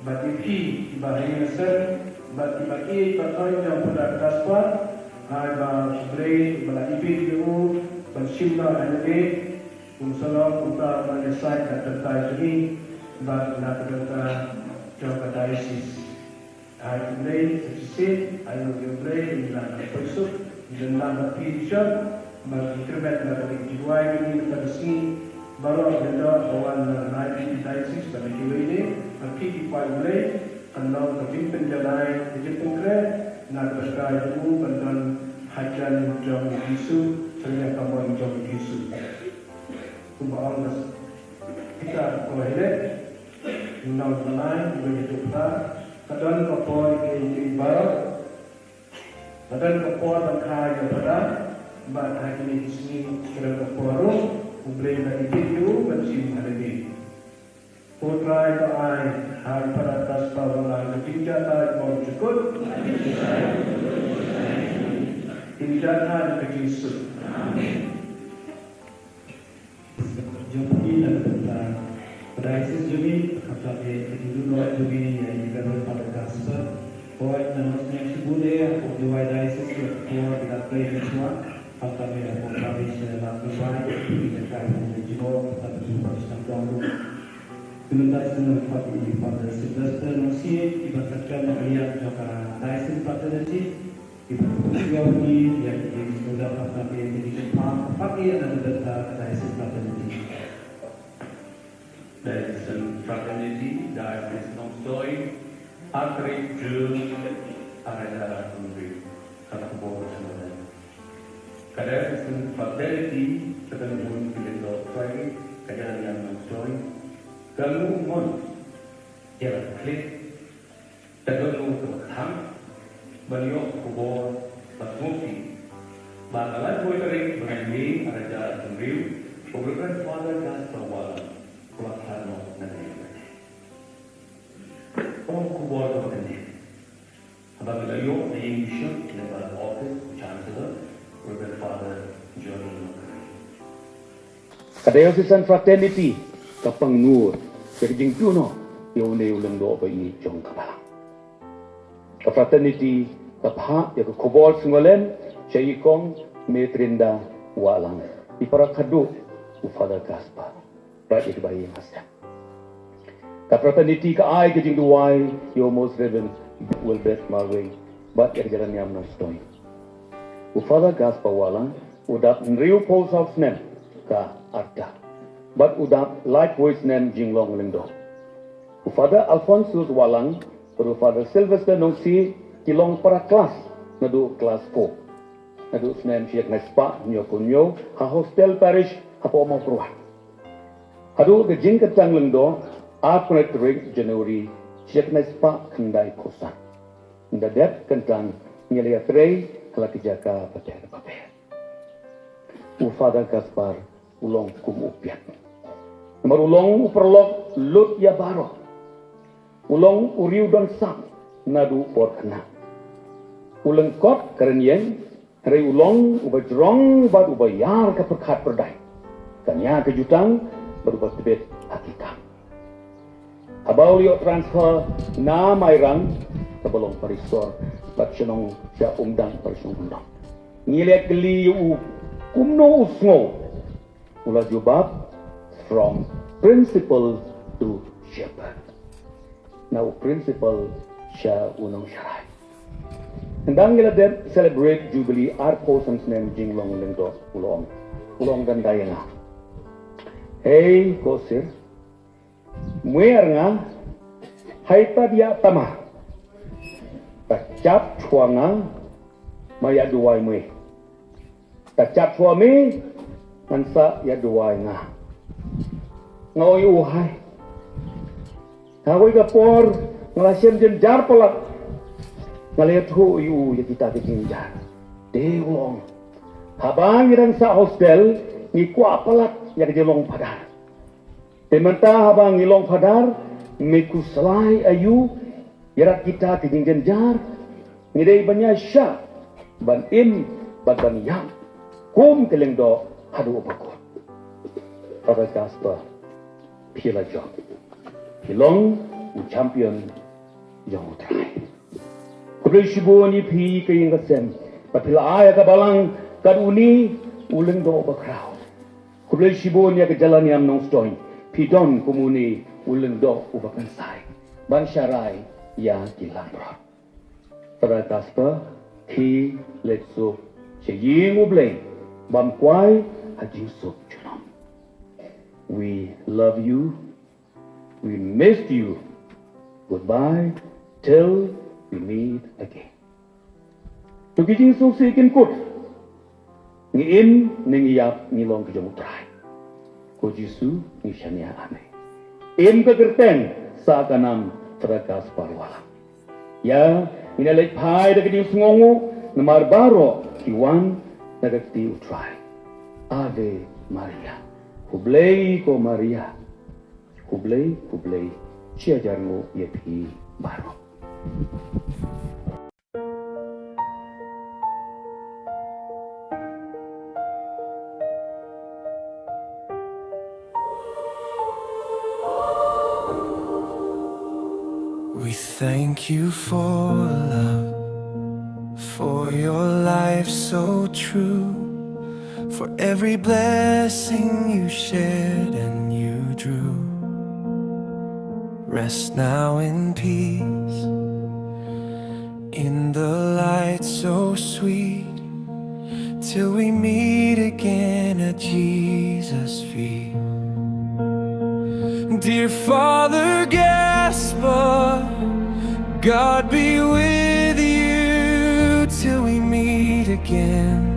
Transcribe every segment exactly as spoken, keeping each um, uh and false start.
Bad ïa phi kiba ha ïing ha sem bad kiba ïeit ba thoiñ jong u Father Gaspar, ai ba U Blei ba la ïeit ïa u ban shim noh ha lade, un sa long uta uba la ïasaid na ka bynta jong ngi bad na ka bynta jong ka diocese. Ai U Blei sa shisien, ai U Blei un nang pynshong, un nang pynshong, bad kyrpad na ka bynta jong ngi mynta ka sngi, baroh ki don ba wan na ka diocese bad kiwei de, bad phi ki paid U Blei, kan long ka jingpynjanai, ka jingpynkhreh, na ka bynta jong u, ban don hajan jong U Jisu, sha ka mon jong U Jisu. Kumba ong ka kitab Kohelet, lynnong kaba lai, kaba ïa ka pla, ka don ka por ïa ki baroh, ka don ka por ban kha ïa u Phadar, bad ha kine ki sngi ka don ka por ruh U Blei ba ïeit ïa u ban shim ha lade. Ko Trai, to ai ha u Phadar Gaspar Wahlang ka jingjahthait bymjukut, ka jingjahthait ka jingsuk. Amen. Jong phi na ka bynta ka diocese jong ngi, khamtam ïa ka jingduh noh jong ngi ïa i Reverend Father Gaspar. Hooid, nang ïohsngew shibun eh hapoh Jowai Diocese ïa ka por ba la trei mynshuwa, khamtam ïa hapoh parish Lad Rymbai, ïa ka jingïakai jong ka jingïakai jong ka jingïakai jong ka jingïakai. Kumta sngewbha ïa i Father Sylvester Nongsiej, i ba sakhan na ka liang jong ka Diocese Fraternity, i ba pynshoi ïa ki ïa ki sngewbha khamtam ïa ki jingpang, khamtam ïa na ka bynta ka Diocese Fraternity. Diocesan Fraternity, Diocese Nongstoiñ, arhajar Jun, arhajar arphew hynriew. Ka khubor sngewlem. Ka Diocesan Fraternity, ka kynhun ki lyngdoh Trai, ka jaka niam Nongstoiñ, ka nguh mon, ïa ka klik, ka dohnud kaba khang ban ïoh khubor ba sngewsih ba ka laiphew tarik bnai May arhajar arphew hynriew, u Reverend Father Gaspar Wahlang u la khlad noh na ka ïing. Ka khubor kaba kane, haba ngi la ïoh na ïing bishop lyngba office u Chancellor, u Reverend Father Johnny Nongkhrei. Ka Diocesan Fraternity ka pang nur ïa ka jingduh noh ïa une u lyngdoh ba ïeit jong ka balang. Ka Fraternity ka phah ïa ka khubor sngewlem sha i Kong Metrinda Wahlang, i para khadduh u Father Gaspar, bad ïa ki bahaïing hasem. Ka Fraternity ka ai ka jingduwai ïa u Most Reverend Wilbert Marwein bad ïa ka jaka niam Nongstoiñ. U Father Gaspar Wahlang u dap hynriewphew saw snem ka rta bad u dap laiphew snem jinglong lyngdoh. U Father Alphonsus Wahlang bad u Father Sylvester Nongsiej ki long para klas naduh klas four, naduh snem shi hajar khyndai spah hynñiewphew hynñiew ha hostel parish hapoh Mawkyrwat. Haduh ka jingkyntang lyngdoh, arphew tarik January, shi hajar khyndai spah khyndaiphew san. Ynda dep kyntang ngi la ïatrei ha la ki jaka bapher bapher. U Father Gaspar u long kum u piat. Namar u long u paralok lut ïa baroh. U long u riew don sap naduh por khynnah. U lyngkot ka rynïeng, hynrei u long uba jrong bad uba ïar ka pyrkhat pyrdait. Ka nia ka jutang bad uba tbit ha ki kam. Haba u la ïoh transfer na Mairang, kaba long Parisor, bad shnong sha Umdang, Paris Umdang. Ngi la kylli ïa u kumno u sngew. U la jubab, "From principal to shepherd." Na u principal sha u nongsharai. Ynda ngi la dep celebrate Jubilee arphew san snem jinglong lyngdoh, u la ong. U la ong, "Dang dei ïa nga." Hei, ko Sir. Mwer nga, hai ta dia tama. Ta chap chwa nga, ma ïa duwai mwe. Ta chap chwa me, ngan sa ïa duwai nga. Nga oi u hai. Nga oi ka por, nga la shem jynjar palat. Nga la ïathuh ïa u ïa kita ki jynjar. Te u ong. Haba ngi dang sah hostel, ngi kwah palat ïa ka jinglong phadar. Te mynta haba ngi long phadar, me khuslai aïu, ïa rat kita ki jingjynjar, ngi dei ban ïa shah, ban im, bad ban ïap, kum ki lyngdoh haduh ba kut. Father Gaspar, phi la jop. Phi long u champion jong U Trai. Khublei shibun ïa phi ka ïing ka sem ba phi la ai ïa ka balang kat une u lyngdoh bakhraw. Khublei shibun ïa ka jylla niam Nongstoiñ, phi don kum une u lyngdoh uba kynsai ban sharai ïa ki langbrot. Father Gaspar, khie leit suk sha ïing U Blei bam kwai ha jingsuk junom. We love you. We missed you. Goodbye till we meet again. To ki jingsngewsih kin kut. Ngi im ne ngi ïap ngi long ki jong U Trai. Ko Jisu ngi shaniah, amen. Im ka kyrteng sa ka nam Father Gaspar Wahlang. Ïa, ngin ïa leit phai da ka jingsngewnguh namar baroh ki wan na ka kti U Trai. Ave Maria. Khublei ko Maria. Khublei, khublei, shi hajar nguh ïa phi baroh. We thank you for love, for your life so true, for every blessing you shared and you drew. Rest now in peace, in the light so sweet, till we meet again at Jesus' feet. Dear Father Gaspar, God be with you till we meet again.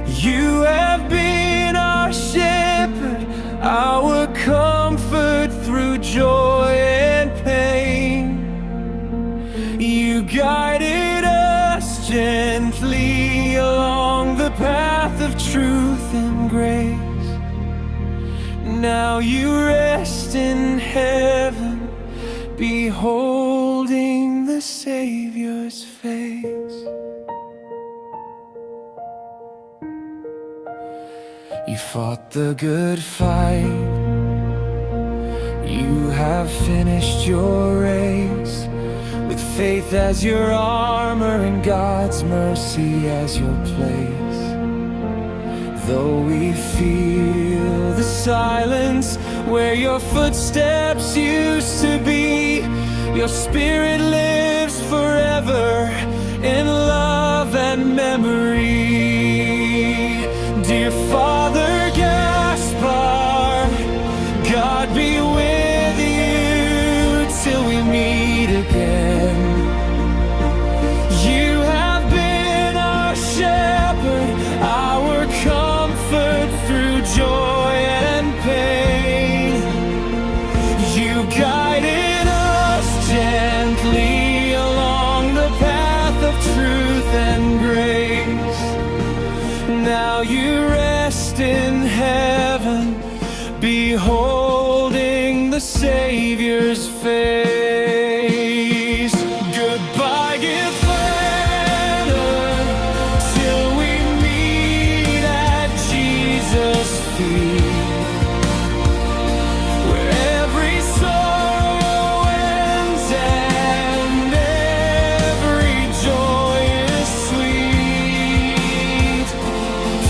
You have been our shepherd, our comfort through joy and pain. You guided us gently along the path of truth and grace. Now you rest in heaven, beholding the Savior's face. You fought the good fight. You have finished your race. With faith as your armor and God's mercy as your place. Though we feel the silence where your footsteps used to be, your spirit lives forever in love and memory. Dear Father Gaspar, God be with you till we meet again. You have been our shepherd, our comfort through joy and pain. You guided us gently along the path of truth and grace. Now you rest in heaven, beholding the Savior's face. Goodbye, Gifana, till we meet at Jesus' feet, where every sorrow ends and every joy is sweet.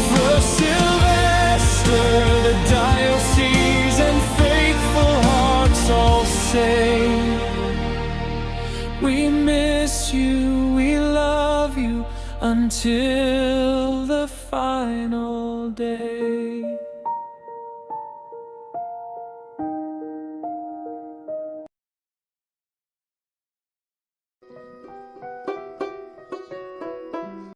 For Sylvester, the diocese, and faithful hearts all say, we miss you, we love you, until the final day.